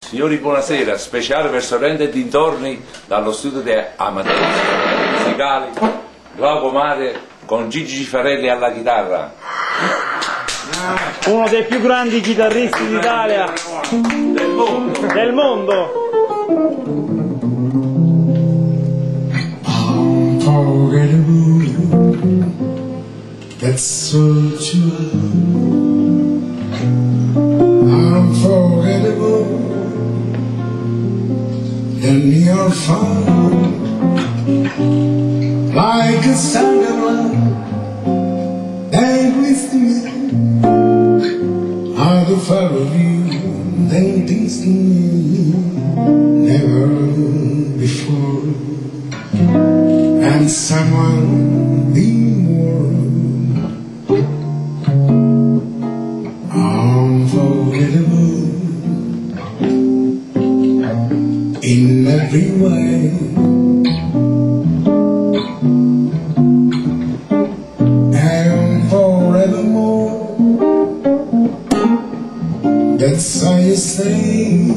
Signori, buonasera, speciale per Sorrento e dintorni dallo studio di Amadeus Musicali, Glauco Mare con Gigi Cifarelli alla chitarra. Uno dei più grandi chitarristi d'Italia. Del mondo. Del mondo. Unforgettable, that's what you are. Unforgettable, then you're found like a sandalwood and with me. I the fire of you, then things to me never before and someone be more unforgettable in every way. And forevermore, that's how you say.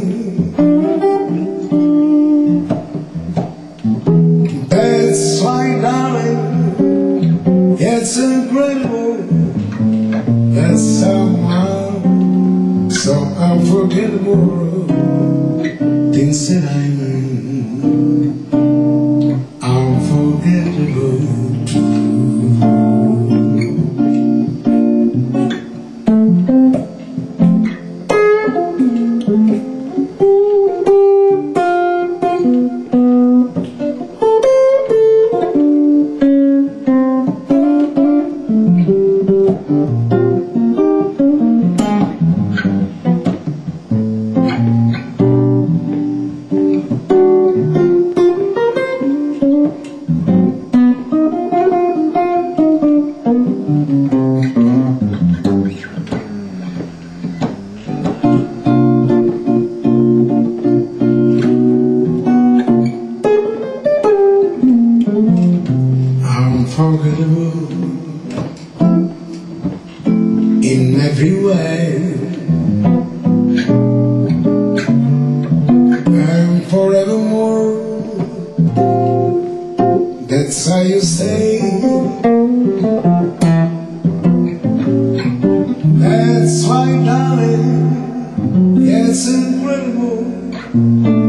That's why, darling, it's incredible that someone so unforgettable thinks that I'm unforgettable too. Unforgettable in every way, and forevermore. That's how you say. That's why, darling, it's incredible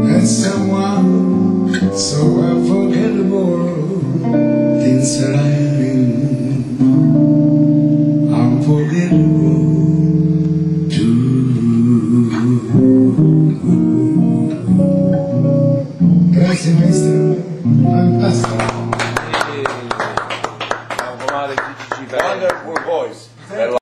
that someone so unforgettable thinks that I'm unforgettable too. Grazie maestro, fantastico. Glauco Mare, Gigi Cifarelli. Wonderful voice. Per la